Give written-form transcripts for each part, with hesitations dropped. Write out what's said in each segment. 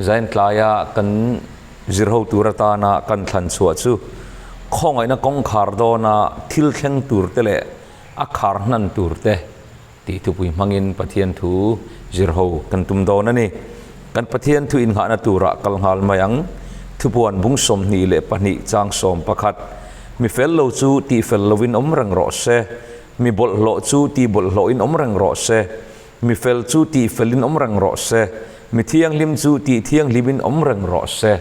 Zain tlaia kan zirho tur atana kan thlan chhuah chu khawngaihna kawngkhar dawna thil thleng tur te leh a khar hnan tur te tih thupui hmangin Pathian thu zirho kan tum dawn a ni. Kan Pathian thu innghahna turah kal nghal mai ang. Thupuan bung 22 chang 11. Mi fel lo chu tih fel lovin awm reng rawh se, mi bawlhhlawh chu tih bawlhhlawhin awm reng rawh se, Mi fel chu tih felin awm reng rawh se, mi thianghlim chu tih thianghlimin awm reng rawh se.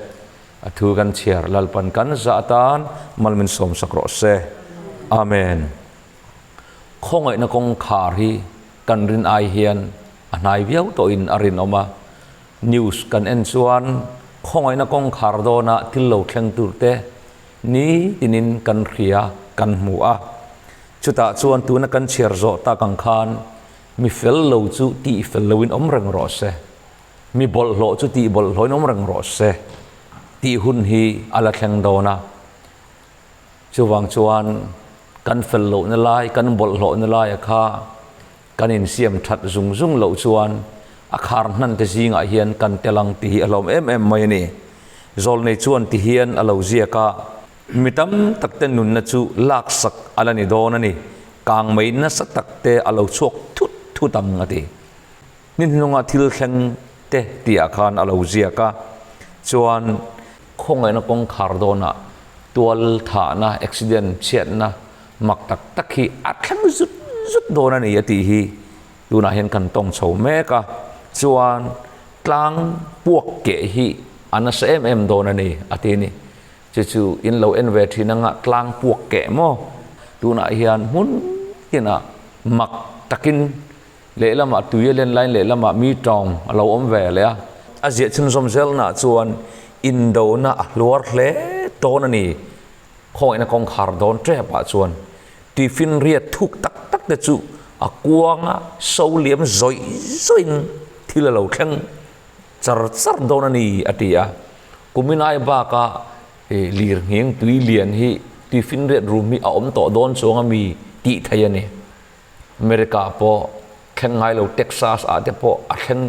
A thu kan chhiar Lalpan kan zah atan mal min sawmsak rawh se. Amen. Khawngaihna kawngkhar hi kan rin ai hian a hnai viau tawhin a rinawm a. News kan en chuan khawngaihna kawngkhar dawna thil lo thleng turte nitinin kan hria, kan hmu a. Chutah chuan tuna kan chhiar zawh tak ang khan mi fel lo chu tih fel loin awm reng rawh se, mi bawlhhlawh chu tih bawlhhlawhin awm reng rawh se tih hun hi a la thleng dawn a. Chuvang chuan kan fel lohna lai, kan bawlhhlawhna laia kha kan insiam that zung zung loh chuan a khar hnan te zingah hian kan tel ang tih hi a hlawm em em mai a ni. Zawlnei chuan ti hian a lo ziak a. Mi tam tak te nunna chu laksak a la ni dawn a ni, kang mai nasa tak te a lo chhuak thut thut ang a ti. Ni hnunga thil thleng te tihah khan a lo ziak a, chuan khawngaihna kawngkhar dawnah tual thahna, accident, chhiatna mak tak tak hi a thleng zut zut dawn a ni a tih hi tunah hian kan tawng chho mek a, chuan tlang puak keh hi a nasa em em dawn a ni a ti a ni. Chu chu in lo en ve thin anga tlang puak keh maw? Tunah hian hmun tinah mak takin lehlamah tui a len laiin lehlamah mi tawng a lo awm ve leh a. A ziah chhunzawm zelnaah chuan indona a hluar hle dawn a ni. Khawngaihna kawngkhar dawn tepah chuan tifinriat thuk tak tak te chu a kuanga so liam zawih zawihin thil a lo thleng char char dawn a ni a ti a. Kuminai baka lir ngheng tui lian hi tui finriat rum hi a awm tawh dawn chuang a mi tih theih a ni. America pawh thleng ngai lo Texas ah te pawh a thleng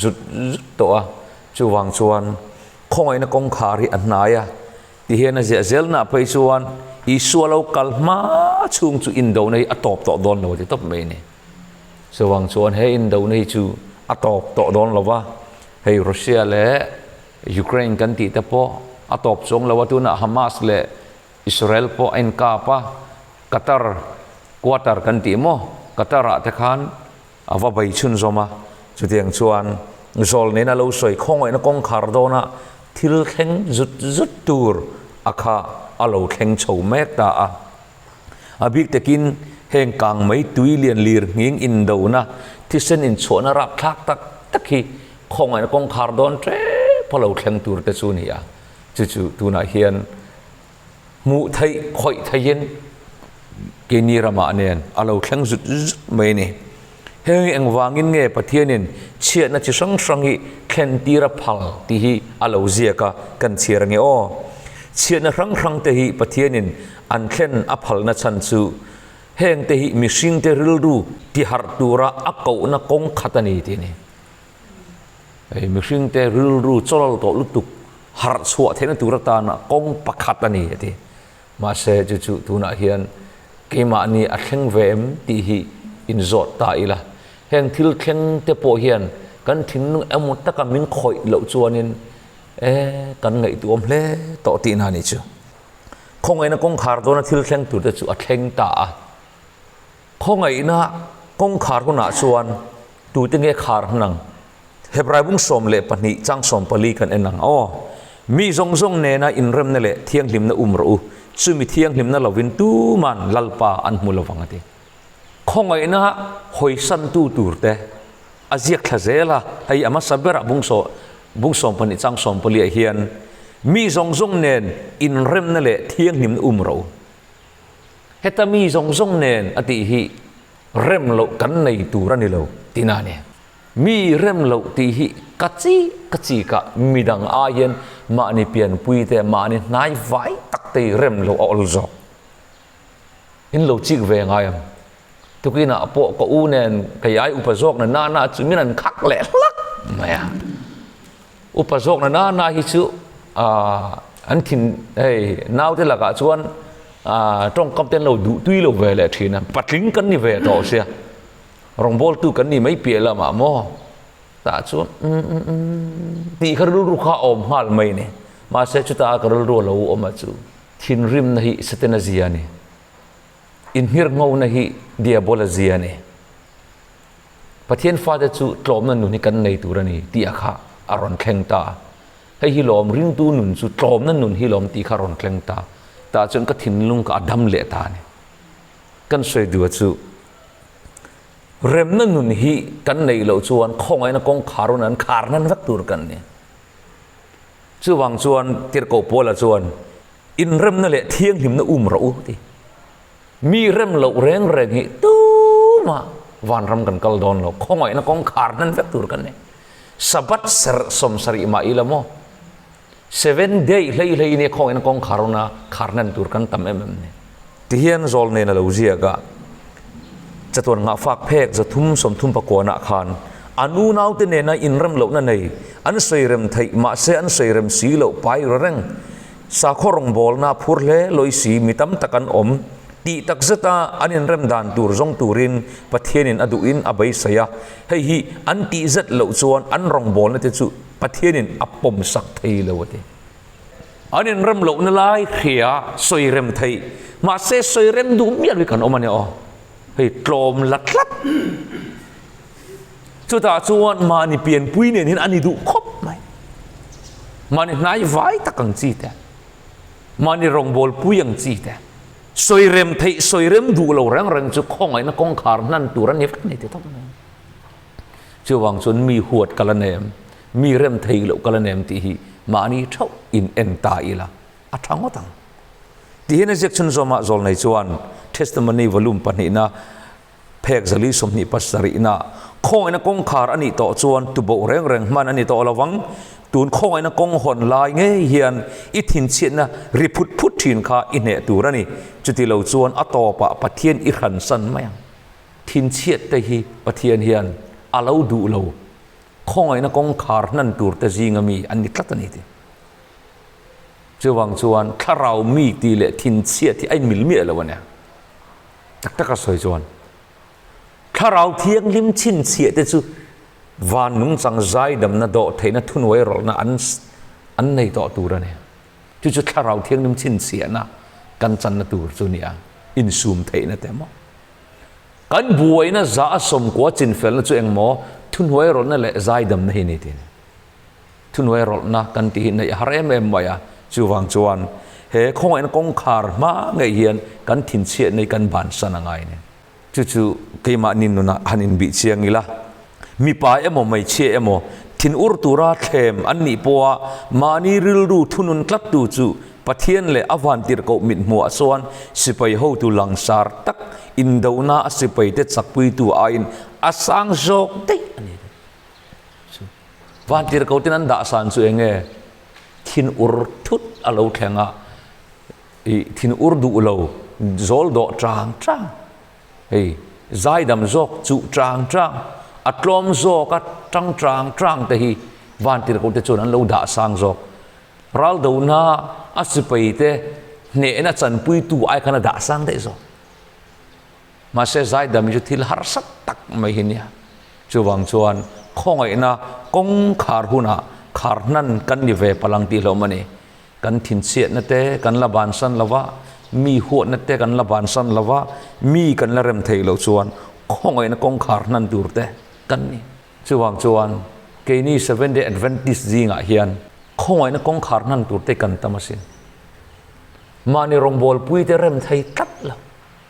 zut zut tawh a, chuvang chuan khawngaihna kawngkhar hi a hnai a, tihian a ziah zelna phei chuan Isua lo kal hma chhung chu indona hi a tawp tawh dawn lo a ti tawp mai a ni. Chuvang chuan he indona hi chu a tawp tawh dawn lo va, hei Russia leh Ukraine kan tih te pawh a tawp chuang lo a, tunah Hamas leh Israel pawh a inkap a, Qatar Quarter kan tih maw, Qatar ah te khan a va bei chhunzawm a, chutiang chuan zawl nena lo sawi khawngaihna kawngkhar dawna thil thleng zut zut tur a kha a lo thleng chho mek ta a. A bik takin heng kang mai tui lian lir nghing indona thisen inchhuahna rapthlak tak tak hi khawngaihna kawngkhar dawn tep a lo thleng tur te chu a ni a. Chu chu tunah hian hmuh theih khawih theihin keini ramah nen a lo thleng zut zut mai a ni. Heng hi engvangin nge Pathianin chhiatna chi hrang hrang hi thlen tir a phal tih hi a lo ziak a, kan chhiar ange aw. Chhiatna hrang hrang te hi Pathianin an thlen a phalna chhan chu heng te hi mihringte rilru tiharh tura a kohna kawng khat a ni tih a ni. Hei mihringte rilru chawlal tawh lutuk harh chhuah theihna tur atana kawng pakhat a ni a ti. Mahse chu chu tunah hian keimahni a thleng ve em tih hi inzawt ta ila. Heng thil thleng te pawh hian kan thinlung emaw taka min khawih loh chuanin e kan ngaihtuahawm hle tawh tihna a ni chu. Khawngaihna kawngkhar dawna thil thleng tur te chu a thleng ta a. Khawngaihna kawngkhar hunah chuan tute nge khar hman ang? Hebrai bung 12 chang 14 kan en ang aw. Mi zawng zawng nena inremna leh thianghlimna um rawh u, chumi thianghlimna lovin tuman Lalpa an hmu lovang a ti. Khawngaihna hawisantu turte a ziak thla zel a, hei a hmasa berah bung saw bung 12 chang 14 ah hian mi zawng zawng nen inremna leh thianghlimna um rawh u. Heta mi zawng zawng nen a tih hi rem loh kan nei tur a ni lo tihna a ni. Mi rem loh tih hi ka chi ka chi ka midang ai hian mahni pianpui te mahni hnai vai tak te hi rem loh a awl zawk. In lo chik ve ngai ang. Tukinah pawh ka u nen kei ai upa zawk na nana chu min an khak leh hlak mai a. Upa zawk na na na hi chu an thin hei naute lakah chuan tawngkam te an lo duh tui lo ve leh thin a, patling kan ni ve tawh sia, rawngbawltu kan ni mai piah lamah maw tah chuan umm umm umm tih kha rilru kha a awm nghal mai a ni. Mahse chutah ka rilru a lo awm a chu thinrimna hi Setana zia a ni, inhmirhngona hi Diabola zia a ni. Pathian fate chu tlawmna nun hi kan nei tur a ni tih a kha a rawn thleng ta. Hei hi lawm ringtu nun chu tlawmna nun hi lawm tih kha a rawn thleng ta. Tah chuan ka thinlung ka a dam leh ta a ni. Kan sawi duh a chu remna nun hi kan neih loh chuan khawngaihna kawngkhar hun an khar nan vek tur kan ni. Chuvang chuan Tirhkoh Paula chuan inremna leh thianghlimna um rawh u ti. Mi rem loh reng reng hi tumah vanram kan kal dawn lo, khawngaihna kawngkhar hnan vek tur kan nei. Sabbath serh sawmsarih mah ila maw, seven day hlei hlei nia khawngaihna kawngkhar huna khar hnan tur kan tam em em ni. Tihian zawl nen a lo ziak a, chatuan ngahfak phek 330 pakuanah khan an unaute nena inrem lohna nei, an sawi rem theih mahse an sawi rem si loh pai reng. Sakhaw rawngbawlna phur hle lawi si mi tam tak an awm. Tih tak zeta an inrem dan tur zawng turin Pathianin a duhin a beisei a. Hei hi an tih zet loh chuan an rawngbawlna te chu Pathianin a pawmsak thei lo a ti. An inrem lohna lai hria sawi rem theih, mahse sawi rem duh miah hi kan awm a nia aw. Hei tlawm la tlat. Chutah chuan mahni pianpui nen hian a ni duh khawp mai. Mahni hnai vai tak ang chi te, mahni rawngbawlpui ang chi te, sawi rem theih, sawi rem duh lo reng reng chu khawngaihna kawngkhar hnan tur a ni vek ni ti tawp mai. Chuvang chuan mi huat ka la nem, mi rem thei loh ka la nem tih hi mahni theuh in en ta ila a tha ngawt ang. Tihian a ziak chhunzawmah Zawlnei chuan Testimony Volume pahnihna Phek zali 27 na khawngaihna kawngkhar a nih tawh chuan tuboh reng reng hman a ni tawh lo vang. Tun khawngaihna kawng hawn lai ngei hian i thinchhiatna ri phut phut thin kha i hneh tur a ni. Chuti lo chuan a tawpah Pathian i hransan mai ang. Thinchhiat te hi Pathian hian a lo duh lo. Khawngaihna kawngkhar hnan tur te zinga mi an ni tlat a ni ti. Chuvang chuan thlarau mi tih leh thinchhiat hi a inmil miah lo a nia. Tak taka sawi chuan Thlarau Thianghlim chhinchhiah te chu van nungchang zaidamna dawh theihna thunuai rawlhna an an nei tawh tur a ni. Chu chu Thlarau Thianghlim chhinchhiahna kan channa tur chu nia insum theihna te maw. Kan buaina za a sawmkua chinfelna chu engmaw thunuai rawlhna leh zaidamna hi ni ti a ni. Thuhnuai rawlhna kan tih hi neih a har em em mai a, chuvang chuan he khawngaihna kawngkhar hma ngei hian kan thinchhiat nei kan bansan a ngai a ni. Chu chu keimahni nunah han inbih chiang ila, mipa emaw hmeichhia emaw thin ur tura thlem an nih pawha mahni rilru thunun tlattu chu Pathian leh a vantirhkoh mithmuhah chuan sipai hotu langsar tak indona a sipaite chakpuitu aiin a sang zawk daih a ni. Chu vantirhkoh ten an dah san chu eng nge thin ur thut a lo thleng a, ih thin ur duh lo zawl dawh chang chang hei zaidam zawk chuh chang chang a tlawm zawk a tang chang chang te hi vantirhkoh te chuan an lo dah sang zawk ral dona a sipai te hnehna chanpuitu ai khan a dah sang daih zawk. Mahse zaidam chu thil harsa tak mai hi nia. Chuvang chuan khawngaihna kawngkhar hunah khar hnan kan ni ve palang tih hlawm a ni. Kan thinchhiatna te kan la bansan lo va, mi huatna te kan la bansan lo va, mi kan la rem theih loh chuan khawngaihna kawngkhar hnan tur te kan ni. Chuvang chuan keini Seventh Day Adventist zingah hian khawngaihna kawngkhar hnan tur te kan tam asin. Mahni rawngbawlpui te rem thei tlat lo.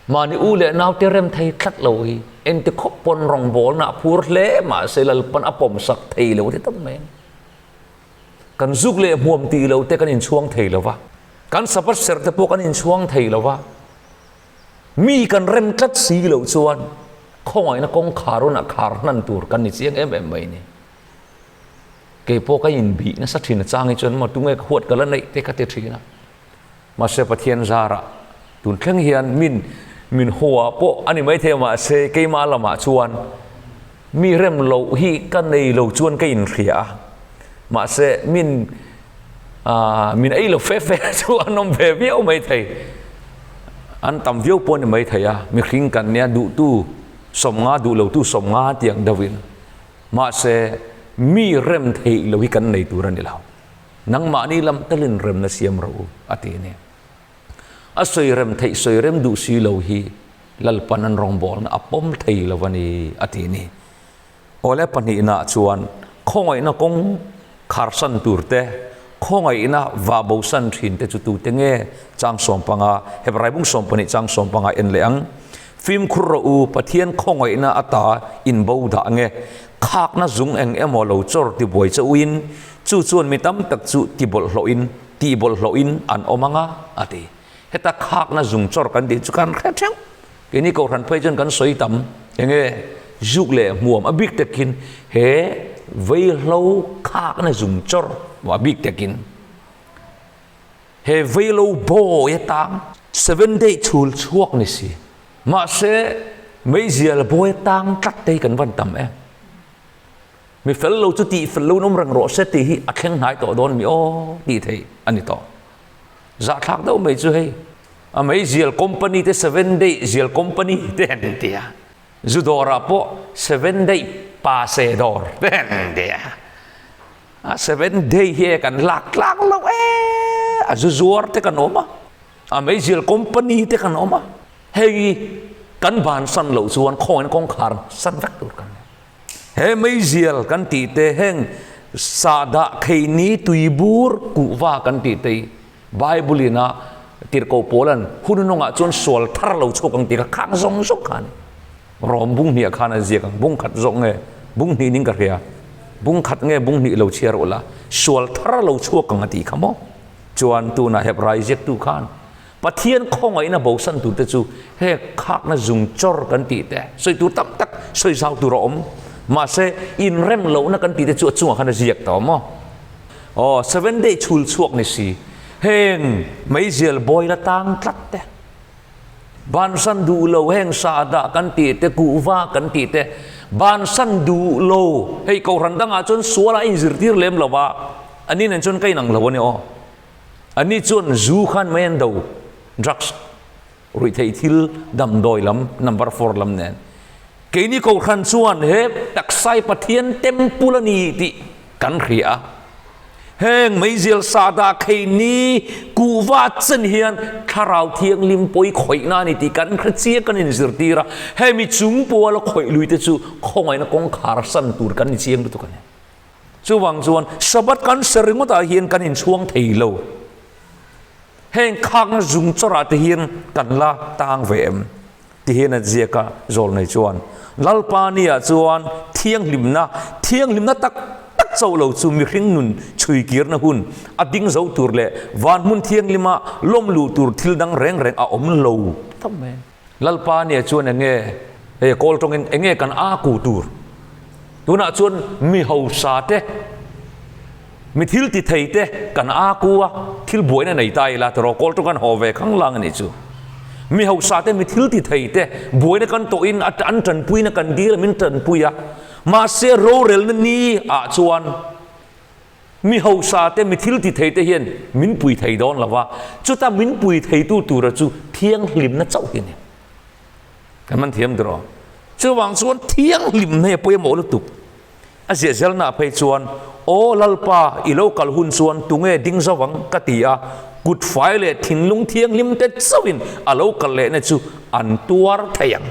Mahni u leh naute rem thei tlat lo hi engti khawp pawn rawngbawlna a phur hle mahse Lalpan a pawmsak thei lo ti tam mai a ni. Kan zuk leh hmuam tih lo te kan inchhuang thei lo va, kan Sabbath serh te pawh kan inchhuang thei lo va, mi kan rem tlat si loh chuan khawngaihna kawngkhar hunah khar hnan tur kan ni chiang em em mai a ni. Kei pawh ka inbih nasa thin a chang hi chuan maw tunge ka huat ka la neih te ka ti thin a. Mahse Pathian zarah tun thleng hian min min haw ah pawh a ni maithei a mahse keimah lamah chuan mi rem loh hi ka nei lo chuan ka inhria a. Mahse, min min ei lo fe fe chu an awm ve viau mai thei. An tam viau pawh a ni mai thei a, mihring kan nia duhtu sawmnga duh lotu sawmnga tiang deuhin. Mahse, mi rem theih lo hi kan nei tur a ni lo. Nangmahni lam telin remna siam rawh u, a ti a ni. A sawi rem theih sawi rem duh si lo hi Lalpan an rawngbawlna a pawm thei lo a ni, a ti a ni. Awle pahnihnaah chuan khawngaihna kawng kharsan tur te, khawngaihna vah bosan thin te chu tute nge chang sawmpanga, Hebrai bung 12 chang sawmpanga en leh ang. Fimkhur rawh u, Pathian khawngaihna ata in bo dah nge, khakna zung eng emaw lo chawr tibuai che uin, chu chuan mi tam tak chu tibawlhhlawhin, tihbawlhhlawhin an awm ang a, a ti. Heta khakna zung chawr kan tih chu kan hre theuh. Keini Kohhran phei chuan kan sawi tam enge zuk leh hmuam a bik takin he veihlo khakna zung chawr a bik takin he veihlo bawi atang seven day chhul chhuak ni si mahse meizial bawi atang tlat te hi kan van tam em. Mi fel lo chu tih fel lo in awm reng rawh se tih hi a thleng hnai tawh dawn mi aw tih theih a ni tawh. Zahthlak deuh mai chu hei a meizial company te seven day zial company te an ti a, zu dawrah pawh seven day pa se dawr te an ti a, a seven day hi kan lak tlak lo e a zu zuar te kan awm a, a meizial company te kan awm a, hei kan bansan loh chuan khawngain kawngkhar san vek tur kan ni. He meizial kan tih te heng sahdah kheini tuibur kuhva kan tih te hi Bible in a tirhkoh Paula'n hun hnungah chuan sual thar lo chhuak ang tih kha khang zawng zawng kha a ni. Rom bung hnih ah khan a ziak ang, bung khat zawk nge bung hnih ning ka hria, bung khat nge bung hnih lo chhiar ula, sual thar lo chhuak ang a tih kha maw? Chuan tunah Hebrai ziaktu khan Pathian khawngaihna bosan turte chu he khakna zung chawr kan tih te, sawi tur tam tak sawi zau tur a awm. Mahse, inrem lohna kan tih te chu a chungah khan a ziak ta awm aw. Aw, seven day chhul chhuak ni si, heng meizial bawi la tang tlat te, bansan duh lo heng sahdah kan tih te, kuhva kan tih te, bansan duh lo, hei kohhran dangah chuan sual a inzirtir lem lo va, a ni nen chuan ka inang lo a ni aw. Ani chuan zu khan mai an do, drugs, ruihtheih thil damdawi lam number four lam nen. Keini Kohhran chuan he taksai Pathian temple a ni tih kan hria a. Heng meizial sahdah kheini kuhva chen hian Thlarau Thianghlim pawi khawihna a ni tih kan hre chiang kan inzirtir a. Hemi chung puala khawih lui te chu khawngaihna kawngkhar san tur kan ni chiang lutuk a ni. Chuvang chuan Sabbath kan ser ringawtah hian kan inchhuang thei lo. Heng khakna zung chawrah te hian kan la tang ve em? Ti hian a ziak a, Zawlnei chuan Lalpa nia chuan thianghlimna, thianghlimna tak tak chauh lo chu mihring nun chhuikirna hun a ding zo tur leh van hmun thianghlima lawm luh tur thil dang reng reng a awm lo ta mai. Lalpa nia chuan enge hei kawl tawngin enge kan a ku tur? Tunah chuan mi hausa te, mi thil ti thei te kan a ku a, thil buaina nei ta ila tiraw kawl tawng kan haw ve khang lang a nih chu. Mi hausa te, mi thil ti thei te buaina kan tawhin an tanpuina kan dil a, min tanpui a, mahse rorelna ni ah chuan Mi hausa te, mi thil ti thei te hian min pui thei dawn lo va, chuta min pui theitu tura chu thianghlimna chauh hi a ni. Kan man thiam dur aw. Chuvang chuan thianghlimna hi a pawimawh lutuk. A ziah zelnaah phei chuan, Aw Lalpa, i lo kal hun chuan tunge ding zo ang? ka ti a, kut fai leh thinlung thianghlim te chauhin a lo kal lehna chu an tuar thei ang.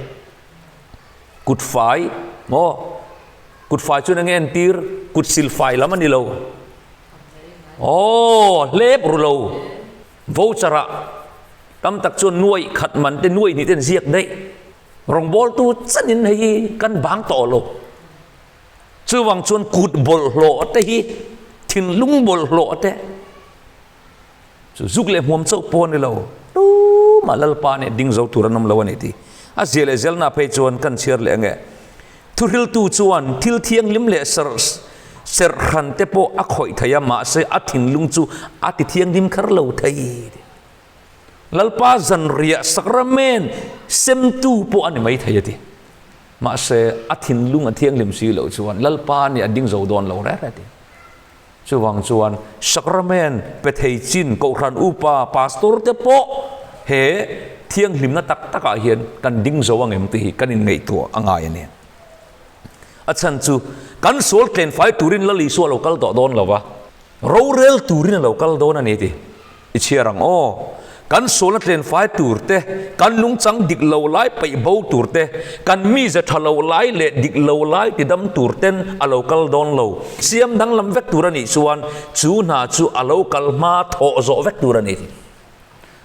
Kut fai maw? Kut fai chuan enge entir? Kut sil fai lam a ni lo. Aw, hlep ru lo. Voucher ah tam tak chuan nuaih khat man te nuaih hnih te an ziak daih. Rawngbawltu chanin hei hi kan bang tawh lo. Chuvang chuan kut bawlhhlawh te hi thinlung bawlhhlawh te Chu zuk leh hmuam chauh pawh a ni lo, tumah Lalpa nih ding zo tur an awm lo a ni tih a zia leh zelna phei chuan kan chhiar leh ange. Thuhriltu chuan thil thianghlim leh serh serh hran te pawh a khawih thei a, mahse a thinlung chu a ti thianghlim kher lo thei. Lalpa zanriah sakramen semtu pawh a ni mai thei a ti. Mahse a thinlung a thianghlim si loh chuan Lalpa nih a ding zo dawn lo reng reng a ti. Chuvang chuan Sacrament pe thei chin Kohhran Upa, Pastor te pawh he thianghlimna tak takah hian kan ding zo ang em tih hi kan inngaihtuah a ngai a ni. A chhan chu kan sual tlenfai turin Lal Isua a lo kal tawh dawn lo va, rorel turin a lo kal dawn a ni tih i chhiar ang aw. Kan sualna tlenfai tur te, kan nungchang dik lo lai peih bo tur te, kan mize tha lo lai leh dik lo lai tidam tur ten a lo kal dawn lo. Siam danglam vek tur a nih chuan chu hna chu a lo kal hma thawh zawh vek tur a ni tih.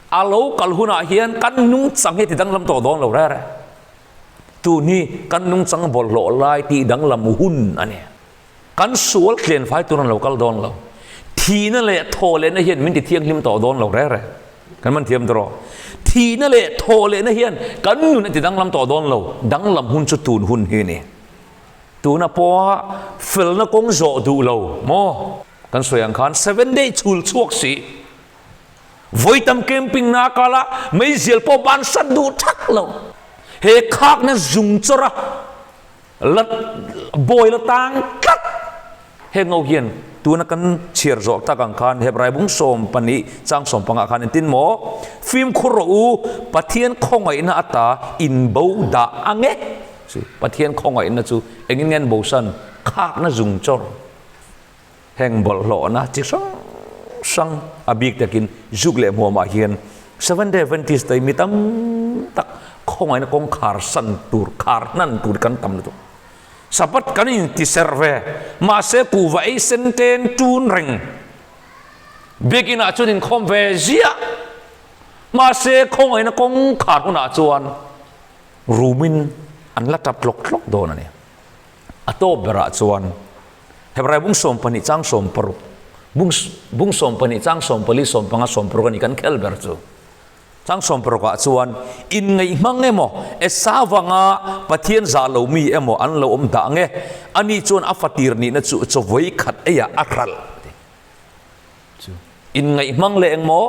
A lo kal hunah hian kan nungchang hi tidanglam tawh dawn lo reh reh. Tun hi kan nungchang bawlhhlawh lai tih danglam hun a ni. Kan sual tlenfai tur an lo kal dawn lo. Thihna leh thawhlehna hian min ti thianghlim tawh dawn lo reng reng. Kan man thiam tawh rawh. Thihna leh thawhlehna hian kan nun a ti danglam tawh dawn lo. Danglam hun chu tun hun hi a ni. Tuna pawha felna kawng zawh duh lo maw? Kan sawi ang khan seven day chhul chhuak si. Vawi tam camping na kal a, meizial pawh bansan duh thak lo. He khakna zung chawrh a. La bawi la tang tlat. Heng ho hian tuna kan chhiar zawh tak ang khan Hebrai bung 12 chang 15 khan engtin maw? Fimkhur rawh u, Pathian khawngaihna ata in bo dah ang e. Chu Pathian khawngaihna chu engin nge an bosan? Khakna zung chawr. Heng bawlhhlawhna chi hrang hrang a bik takin zuk leh hmuamah hian Seventh Day Adventist te mi tam tak khawngaihna kawng khar san tur, khar hnan tur kan tam lutuk. Sabbath kan intiserh ve, mahse kuhva ei sen ten tun reng. Biakinah chuan inkhawm ve ziah, mahse khawngaihna kawng khar hunah chuan rumin an la tap tlawk tlawk dawn a ni. A tawp berah chuan Hebrai bung 12 chang 16, bung bung 12 chang 14 15 16 a ni kan khel ber chu. Chang 16 ah chuan inngaih hmang emaw Esau anga Pathian zah lo mi emaw an lo awm dah nge ani chuan a fatir nihna chu chawei khat eiah a hralh ti. Chu inngaih hmang leh engmaw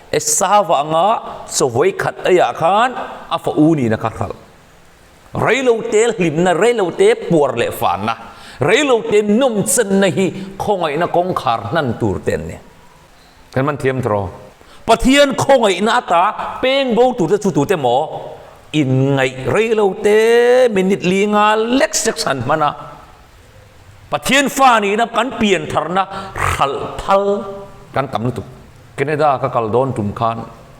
Esau anga chawei khat eiah khan a fa u nihna kha hralh. Reilote hlimna, reilote puar leh fanna, reilote nawmchenna hi khawngaihna kawngkhar hnan tur te an ni. Kan man thiam tawh. Pathian khawngaihna ata peng bo turte chu tute maw? Inngaih reilote minute li nga lek sek han hman a, Pathian fa nihna kan pian tharna hralh phal kan tam lutuk. Canada ka kal dawn tum khan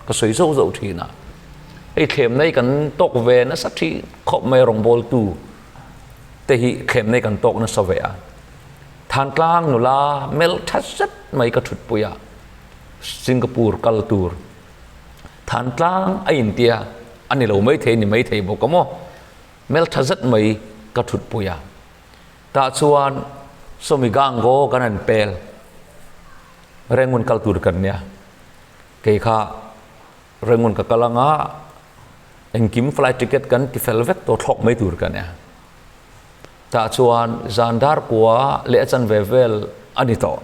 ka sawi zauh zauh thin a, hei thlemna hi kan tawk ve nasa thin khawp mai rawngbawltu te hi thlemna hi kan tawk nasa ve a, Thantlang nula mel tha zet mai ka thutpui a, Singapore kal tur Thantlang a intia a ni lo maithei ni maithei bawk a maw, mel tha zet mai ka thutpui a, tah chuan sawmi gango kan han pel. Rengun kal tur kan nia. Kei kha Rengun ka kal anga engkim flight ticket kan ti fel vek tawh thlawk mai tur ka nia. Tah chuan zan dar kua leh a chanve vel a ni tawh.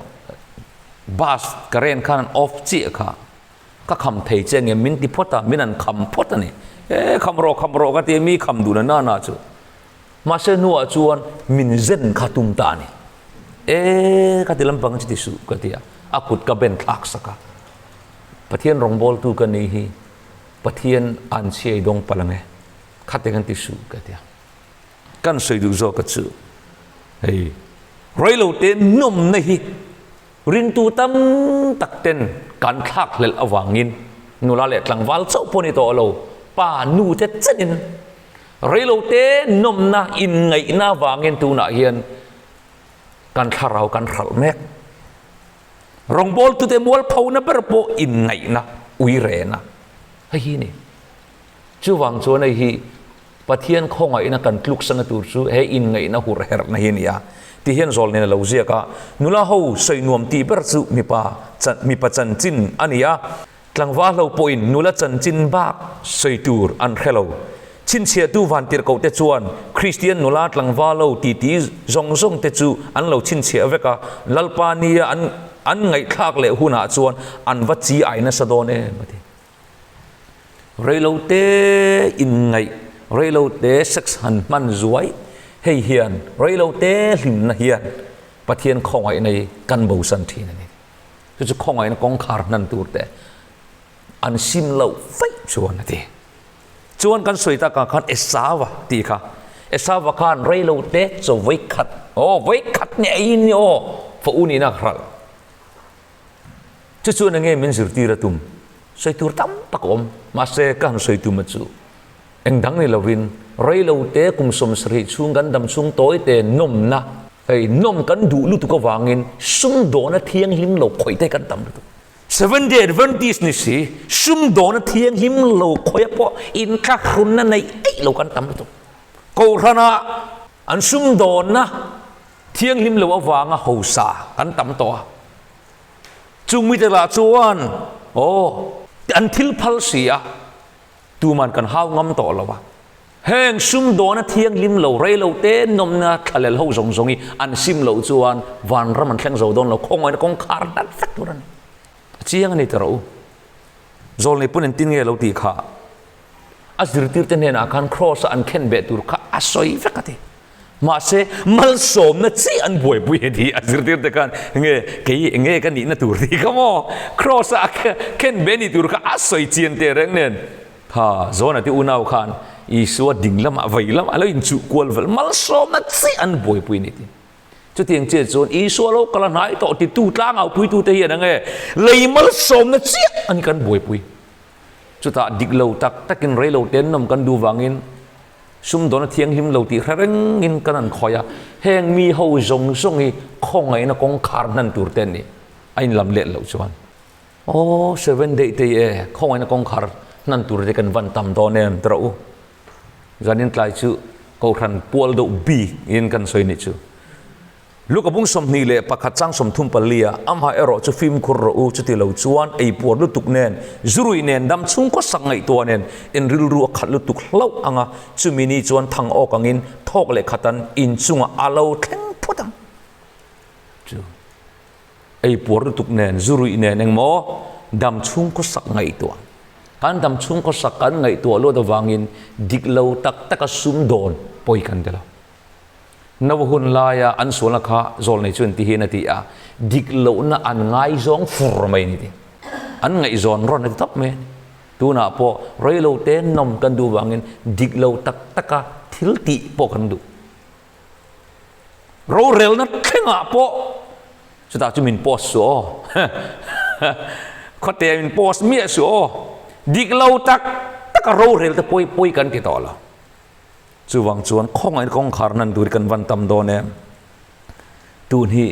Bus ka ren khan an off chiah kha. Ka kham thei che nge min ti phawt a, min an kham phawt a ni. E kham rawh kham rawh ka ti a, mi kham duh na na chu. Mahse hnuah chuan min zen kha tum ta a ni. E ka ti lampang chu ti suh ka ti a, a kut ka ben thlak sak a. Pathian rawngbawltu ka ni hi Pathian an chhiai dawng palh ang e, khate kan ti suh ka ti a. Kan sawi duh zawk a chu hei reilote nawmna hi Ringtu tam tak ten kan thlak hlelh avangin nula leh tlangval chauh pawh ni tawh lo, pa nu te chenin reilote nawmna inngaihna avangin tunah hian kan thlarau kan hralh mek. Rawngbawltute mualphona ber pawh inngaihna, uirena hei hi a ni. Chuvang chuan hei hi Pathian khawngaihna kan tluksana tur chu he inngaihna hur herhna hi a ni a, ti hian zawl nen a lo ziak a. Nula ho sawi nuam tih ber chu mipa mipa chanchin a ni a, tlangval ho pawhin nula chanchin bak sawi tur an hre lo. Chhinchhiahtu vantirhkohte chuan Kristian nula tlangval ho titi zawng zawng te chu an lo chhinchhiah vek a, Lalpa nia an an ngaihthlak leh hunah chuan an va chi ai nasa dawn em a ti. Reilote inngaih, reilote sex han hman zuai, hei hian reilote hlimna hian. Pathian khawngaihna hi kan bosan thin a ni. Chu chu khawngaihna kawngkhar hnan tur te an sim loh feih chuan a ti. Chuan kan sawi takah khan Esauva tih kha, Esauva khan reilo te chaw vawikhat, aw vawikhat ni eiin ni aw, fa u nihna a hralh. Chu chuan enge min zirtir a tum? Sawi tur tam tak a awm, mahse ka han sawi tum a chu eng dang ni lovin reilo te kum 70 chhung kan dam chhung tawi te nawmna, hei nawm kan duh lutuk avangin sumdawna thianghlim lo khawih te kan tam lutuk. Seventh Day Adventist ni si, sumdawna thianghlim lo khawih a pawh inthlahrunna neih eih lo kan tam lutuk. Kohhrana an sumdawnna thianghlim lo avanga hausa kan tam tawh a. Chung mite lah chuan aw an thil phal si a, tuman kan hau ngam tawh lo a. Heng sumdawna thianghlim lo rei lo te nawmna thlalel ho zawng zawng hi an sim loh chuan vanram an thleng zo dawn lo, khawngaihna kawngkhar dat vek tur a ni. A chiang a ni ta rawh u. Zawlnei pawn engtin nge lo tih kha a zirtirte hnenah khan kraws a an khen beh tur kha a sawi vek a ti. Mahse malsawmna chi an buaipui a ti a zirtirte khan nge kei enge ka nihna tur tih kha maw kraws a khen beh ni tur kha a sawi chian teh reng nen. Kha Zona te unau khan Isua ding lamah vei lamah lo inchuh kual vel malsawmna chiah an buaipui a ni ti. Chutiang chiah chuan Isua lo kal a hnai tawh titu tlangaupuitute hian enge lei malsawmna chiah a ni kan buaipui. Chutah dik lo tak takin rei lo ten nawm kan duh vangin sumdawna thianghlim lo tih hre rengin kan an khawih a, heng mi ho zawng zawng hi khawngaihna kawngkhar hnan tur te an ni a inlam let loh chuan. Aw Seven Day te e, khawngaihna kawngkhar hnan tur te kan van tam dawn em ti rawh u. Zanin tlai chu Kohhran pual deuh bik in kan sawi nih chu. Luka bung 21 chang 34 ah amah erawh chu fimkhur rawh u chuti lo chuan ei puar lutuk nen, zurui nen, dam chhungkaw sak ngaihtuah nen in rilru a khat lutuk hlauh ang a, chumi ni chuan thang awk angin thawk leh khatan inchungah a lo thleng phut ang chu. Ei puar lutuk nen, zu ruih nen engmaw dam chhung khawsak ngaihtuah. Kan dam chhung khawsak kan ngaihtuah luat avangin dik lo tak taka sum dawn pawi kan ti lo. Nau hun laia an sualna kha zawlnei chuan ti hian a ti a, dik lohna an ngaizawng fur mai a ni ti. An ngaihzawn rawn a ti tawp mai a ni. Tunah pawh rei lo te nawm kan duh vangin dik lo tak taka thil tih pawh kan duh. Rorelna thlengah pawh chutah chu min post suh aw. Khawte min post miah suh aw. Dik lo tak taka rorel te pawi pawi kan ti tawh lo. Chuvang chuan khawngaihna kawngkhar nan tur kan van tam dawn em. Tun hi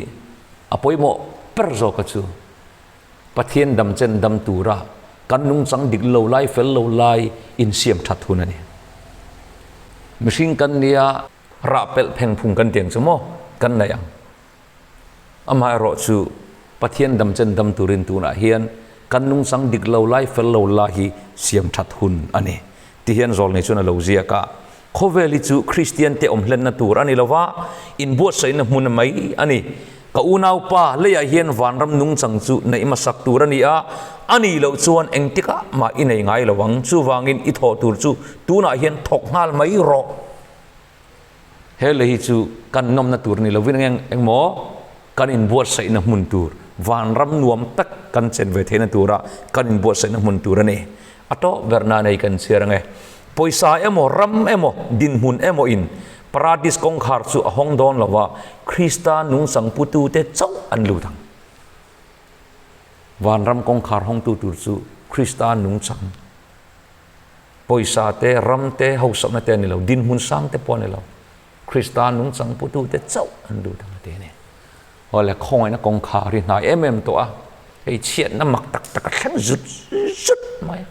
a pawimawh ber zawk a chu Pathian dam chen dam tura kan nungchang dik lo lai fel lo lai insiam that hun a ni. Mihring kan nia rah pelh pheng phung kan tiang chu maw kan nei ang. Amaherawh chu Pathian dam chen dam turin tunah hian kan nungchang dik lo lai fel lo lai hi siam that hun a ni. Ti hian zawlnei chuan a lo ziak a, Khawvel hi chu Kristian te awm hlenna tur a ni lo va, inbuatsaihna hmun mai a ni. Ka unaupa, leiah hian vanram nungchang chu neih hmasak tur a ni a, a nih loh chuan engtikah mah i nei ngai lo ang. Chuvangin i thawh tur chu tunah hian thawk nghal mai rawh. He lei hi chu kan nawmna tur ni lovin eng engmaw kan inbuatsaihna hmun tur, vanram nuam tak kan chen ve theihna tura kan inbuatsaihna hmun tur a ni. A tawp ber nan ei kan chhiar ang e. Pawisa emaw, ram emaw, dinhmun emaw in Paradis kawngkhar chu a hawng dawn lo va, Krista nungchang putute chauh an lut ang. Vanram kawngkhar hawngtu tur chu Krista nungchang, pawisa te, ram te, hausakna te a ni lo, dinhmun sang te pawh a ni lo. Krista nungchang putute chauh an lut ang a ti a ni. Awle, khawngaihna kawngkhar hi hnai em em tawh a, hei chhiatna mak tak tak a thleng zut zut mai a.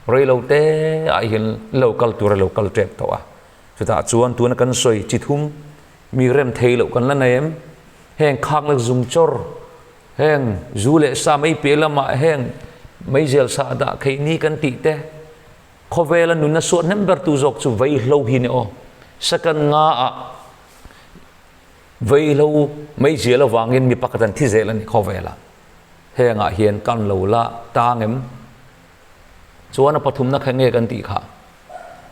Rei lo te ah hian lo kal tur a lo kal tep tawh a. Chutah chuan tuna kan sawi chi thum mi rem thei loh kan la nei em? Heng khakna zung chawr, heng zu leh sa mei piah lamah heng meizel sa dah khei ni kan tih te, khawvela nunna suat hnem ber tu zawk chu vaihlo hi ni aw. Second nga ah vaihlo meizial avangin mi pakhat an thi zel a ni khawvelah. Hengah hian kan lo la tang em? Chuan a pathumna kha nge kan tih kha?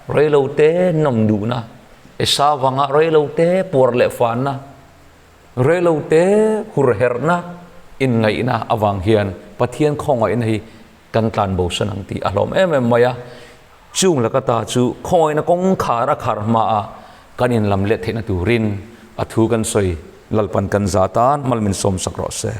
Reilo te nawm duhna, Esau vanga reilo te puar leh fanna. Reilote hurherhna inngaihna avang hian Pathian khawngaihna hi kan tlan bosan ang tih a hlawm em em mai a. Chung laka ta chu khawngaihna kawngkhar a khar hmaah kan inlam let theihna turin a thu kan sawi Lalpan kan za tan mal min sawmsak rawh se.